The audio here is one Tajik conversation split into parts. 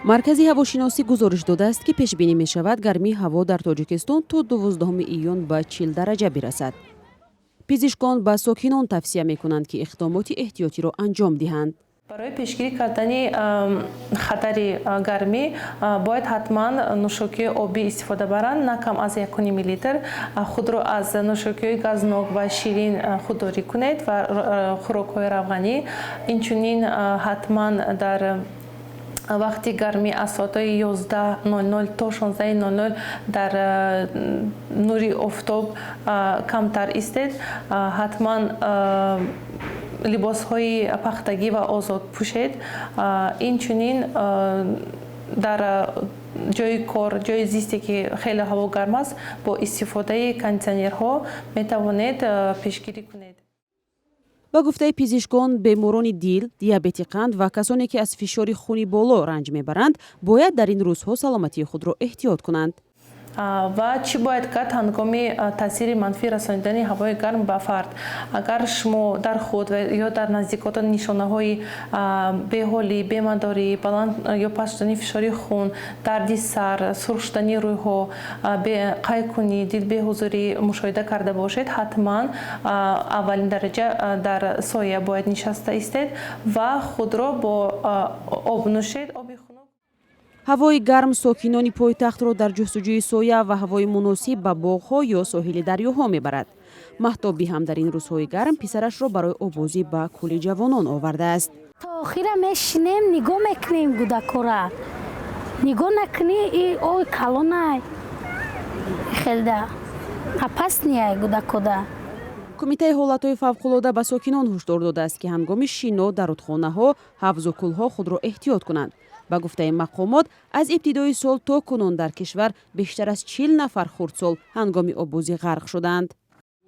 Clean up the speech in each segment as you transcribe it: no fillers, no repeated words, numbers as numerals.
Маркази ҳавошиносӣ гузориш додааст, ки пешбинӣ мешавад, гармии ҳаво дар Тоҷикистон то 12 июн ба 40 дараҷа бирасад. Пизишкон ба сокинон тавсия мекунанд, ки иқдомоти эҳтиётиро анҷом диҳанд. Барои пешгирӣ кардани хатари гармӣ бояд ҳатман нӯшокиҳои обӣ истифода баранд, на кам аз 1,5 литр. Худро аз нӯшокиҳои газнок ва ширин худдорӣ кунед ва хӯрокҳои равғанӣ. Инчунин ҳатман дар вақти гармӣ аз соатҳои 11:00 то 16:00 дар нури офтоб камтар истед. Ҳатман либосҳои пахтагӣ ва озод пӯшед. Инчунин дар ҷои кор, ҷои зисте, ки хеле ҳаво гарм аст, бо истифодаи кондитсионерҳо метавонед пешгирӣ кунед. Ба гуфтаи пизишкон, беморони дил, диабети қанд ва касоне, ки аз фишори хуни боло ранҷ мебаранд, бояд дар ин рӯзҳо саломатии худро эҳтиёт кунанд. Ва чӣ бояд кард ҳангоми таъсири манфӣ расонидани ҳавои гарм ба фард? Агар шумо дар худ ё дар наздикотон нишонаҳои беҳолӣ, бемадорӣ, баланд ё паст шудани фишори хун, дарди сар, сурх шудани рӯйҳо, қайкунӣ, дилбеҳузурӣ мушоҳида карда бошед, ҳатман аввалин дараҷа дар соя бояд нишаста истед ва худро бо об нӯшед, оби хунук. Ҳавои гарм сокинони пойтахтро дар ҷустуҷӯи соя ва ҳавои муносиб ба боғҳо ё соҳили дарёҳо мебарад. Маҳтобӣ ҳам дар ин рӯзҳои гарм писарашро барои оббозӣ ба Кӯли Ҷавонон овардааст. То охира мешинем, нигоҳ мекунем кӯдакора. Нигоҳ накунӣ, и ой калонай, хелда опасный ай кӯдакода. Кумитаи ҳолатҳои фавқулода ба сокинон ҳушдор додааст, ки ҳангоми шино дар рудхонаҳо, ҳавзу кӯлҳо худро эҳтиёт кунанд. Ба гуфтаи мақомот, аз ибтидои сол то кунун дар кишвар бештар аз 40 нафар хурдсол ҳангоми оббозӣ ғарқ шуданд.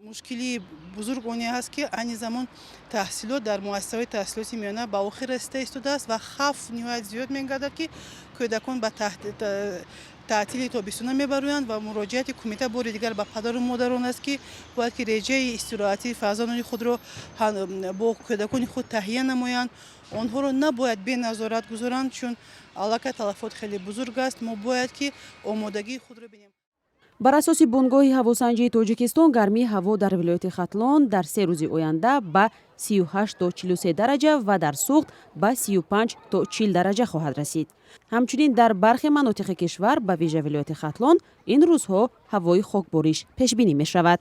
Мушкилии бузург оне ҳаст, ки айни замон таҳсилот дар муассисаҳои таҳсилоти миёна ба охир расида истодааст ва хавф ниҳоят зиёд мегардад, ки кӯдакон ба таътили тобистона мебароянд. Ва муроҷиати кумита бори дигар ба падару модарон аст, ки бояд ки реҷаи истироҳатии фарзандони худро бо кӯдакони худ таҳия намоянд. Онҳоро набояд беназорат гузоранд, чун аллакай талафот хеле бузург аст. Мо бояд ки омодагии худро бинем. Бар асоси Бунгоҳи ҳавосанҷии Тоҷикистон, гармии ҳаво дар вилояти Хатлон дар 3 рӯзи оянда ба 38 то 43 дараҷа ва дар Суғд ба 35 то 40 дараҷа хоҳад расид. Ҳамчунин дар бархе манотиқи кишвар, ба вижа вилояти Хатлон, ин рӯзҳо ҳавои хокбориш пешбинӣ мешавад.